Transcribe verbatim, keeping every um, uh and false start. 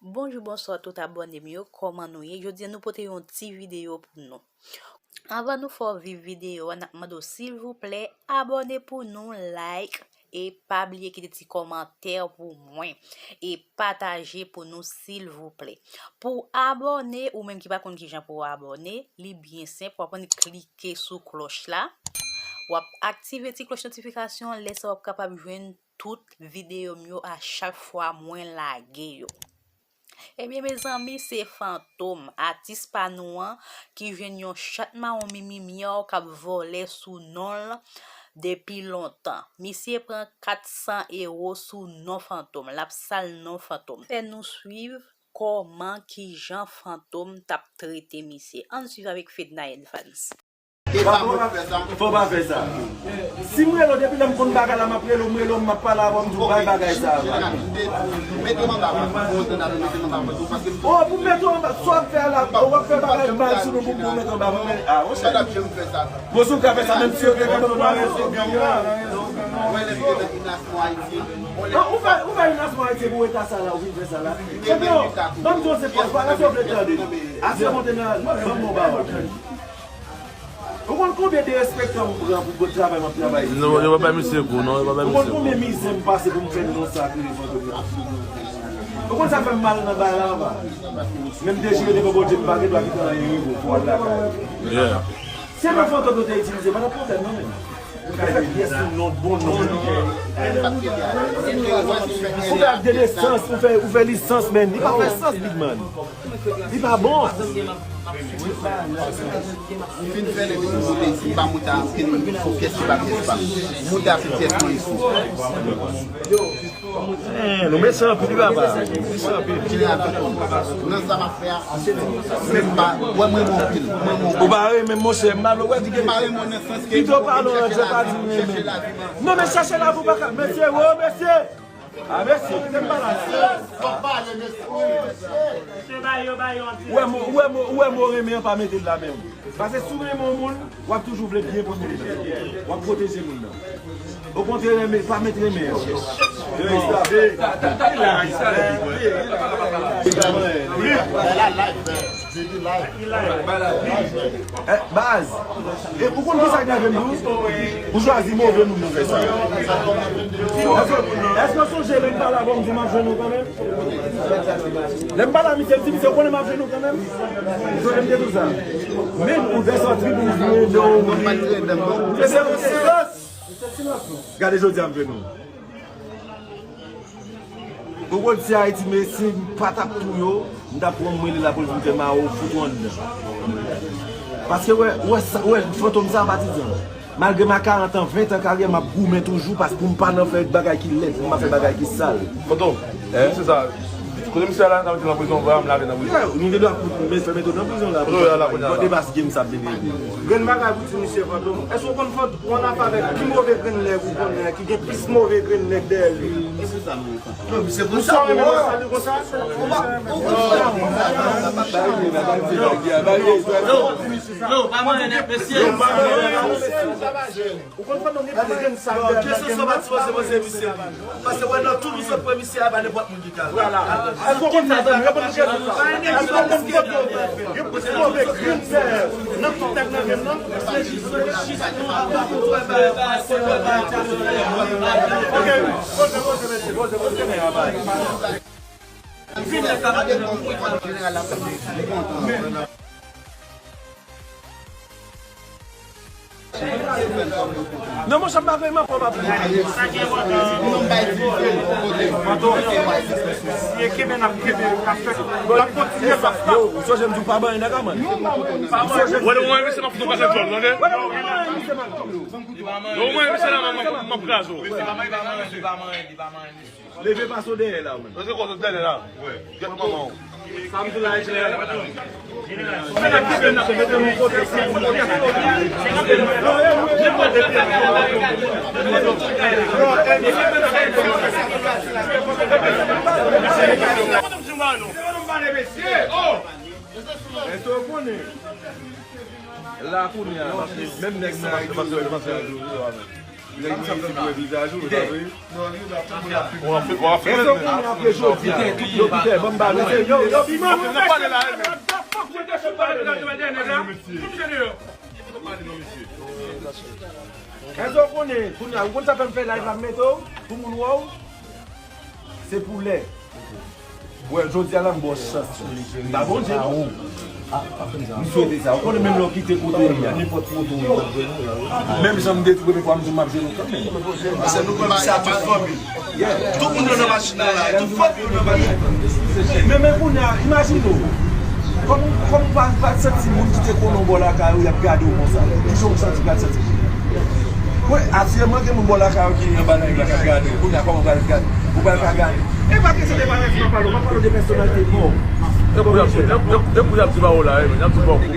Bonjou, bonswa tout abòne m yo, kòman nou ye? Jodi a nou pote yon ti videyo pou nou. Anvan nou fè w viv videyo a, n ap mande w silvouplè abòne pou nou, like, e pa bliye kite ti kòmantè pou mwen, e pataje pou nou silvouplè. Pou w abòne, ou menm ki pa konn kijan pou w abòne, li byen senp, w ap annik klike sou klòch la, w ap aktive ti klòch notifikasyon, lè sa w ap kapab jwenn tout videyo m yo a chak fwa mwen lage yo. Ebyen, mezanmi, se Fantom, atis pa nou an, ki jwenn yon chat mawon mimi myaw k ap vole sou non l depi lontan. Misye pran kat san ewo sou non Fantom, l ap sal non Fantom. Fè nou swiv kòman, kijan Fantom t ap trete misye. Ann swiv avèk Fedna Evans. Fò pa fè sa. Si m rele w, depi lè m konn bagay la, m ap rele w, m rele w, m ap pale avè w, m di w bay bagay sa a. O, pou m mete w anba, sa w ap fè a la, w ap fè bagay mal sou nou pou m mete w anba, pou m mete, a, o chè. Bon, si w ka fè sa, menm si yo te gen pou mare sou gang la. An, ou fè, ou fè Inas Mwen Ayiti pou eta sa la, ou vin fè sa la. Ebyen, ban m di w se pòs, pa la, si w vle tande. Ase monte nan, ban m bon bagay. Ou konn konbyen derespektan m pran pou bon travay m ap travay isit la? Non, yo pa bay misye kou, non, yo pa bay misye kou. Ou konn konbyen mizè m pase pou m fè non sa ki rele Fantom nan? Ou konn sa fè m mal nan bagay la anba? Men m dechire devan Bondye, m pa gen dwa kite anyen rive w, fò w al lakay ou. Se non Fantom yo te itilize, pa t ap pwoblèm non menm. Ou fè pyès sou non, bon non. Ou fè ak de nesans, ou fè, ou fè lisans, men li pa fè sans, big man. Li pa bon. M fin fè l epi m moute isit, m pa moute a okenn fo pyès ki pa pyès pa m. M moute a se pyès mwen isit. Eh, nou mechan anpil wi papa. Mechan anpil. Jeneral Fantom, nan sa m ap fè a, se menm pa, wè m renmen w anpil, m renmen w anpil. Ou pa renmen m, monchè, m pa vle wè di gen. M pa renmen w nan sans ke pito pale w nan djè pa di m renmen. Non, men chache lavi w pa ka, mesye, wo, mesye. A, mesye, kite m pale a. Ou wè mo, ou wè mo, ou wè mo renmen an pa mete l la menm. Paske si w renmen yon moun, w ap toujou vle byen pou moun nan. W ap pwoteje moun nan. Okontrè, renmen, pa met renmen an. Eh, baz, e ou konn kisa k nève m tou? Ou chwazi move moun pou fè sa. Èske, èske w sonje lè m pale avè w, m di m ap jwenn ou kanmenm? Lè m pale a misye, m di misye, ou konnen m ap jwenn ou kanmenm? Misye te di m sa. Men ouvè sòti pou m jwenn ou. Mesye, mesye, gade jodi a m jwenn ou. Ou konn si Ayiti, men si m pa t ap touye w, m t ap pran mwen li lapolis m te mare w, fout ou anndan. Paske wè, wè, sa- wè, Fantom sa patizan. Malgre m a karant an, ven tan karyè, m ap goumen toujou, paske pou m pa nan fè bagay ki lèd, pou m pa fè bagay ki sal. Fantom, se sa. Kote misye a la, nan prizon, vre, m lave nan prizon. Yeah, nou gen dwa kout men fè mete w nan prizon la. Kote w ye la, kounye a la? Depi game sa ap vin regle. Grenn bagay pou di misye Fantom. Èske w konn Fantom, yon afè avèk pi move grenn nèg ou konnen, ki gen plis move grenn nèg dèyè li? Non, misye konn sa, ou renmen konsa, li konsa? Ou pa, ou konn sa. Non, pa manyen nèg, mesye. Ou konn Fantom gen plis grenn sa k dèyè l. Kesyon sa pa ti poze, poze misye. Paske wè nan tout ou sot pran misye a, pa nenpòt moun ki ka. Vwala. Èske w konn sa, zanmi? Reponn nou kesyon sa. Èske w konn Fantom gen plis move grenn dèyè nan tout nèg nan game nan? Ok, poze, poze, mesye, poze, poze men a bay. Non, monchè, m pa renmen kòb ap. Fantom, si e kenbe n ap kenbe, n ap fè, n ap kontinye fè sa. Yo, ou sonje m di w pa manyen nèg a, man. Ou sonje m di w. Wè, mwen, misye, m ap fout ou pase djòl, tande? Wè, mwen, misye, m ap. Yo, mwen, misye, la, m ap, m ap kraze w. Leve pase w dèyè la, wi. Leve pase w dèyè la. Gèt manman w. Sa m di w la e klè. Èske w konnen? La kounye a, menm nèg nan Nèg mwen isi pou wè vizaj ou, w ap fè, w ap fè. Èske w konnen apre jodi a, yo, Pitè, ban m ba nou. Yo, yo, piman, mwen pale la, men. Èske w konnen, kounye a, ou konn sa fè m fè live la, m mete w, pou moun wè w? Se pou lè. Wè, jodi a la, m ba w chans. M pa Bondye, non. M swete sa. Ou konnen menm lè w kite kote w ye a, nenpòt kote w ye. Menm jan m te di premye fwa, m di w m ap jere w kanmenm. Paske nou konn sa tout fanmi. Yeah. Tout moun yo nan machin nan la, tout fanmi yo nan machin nan. Men, men kounye a, imajine w. Kòm, kòm w pa, pa santi moun ki te konnen w bò lakay ou, y ap gade w konsa. Kijan w santi pral santi kounye a? Wi, asireman gen moun bò lakay ou ki anba nan yon k ap gade w. Kounye a, kòman w pral gade? Ou pral ka gade? E pa kesyon de parèt, m ap pale w, m ap pale w de pèsonalite pa w. Tankou y ap, tankou, tankou y ap di ba w la, wi, men y ap di ba w.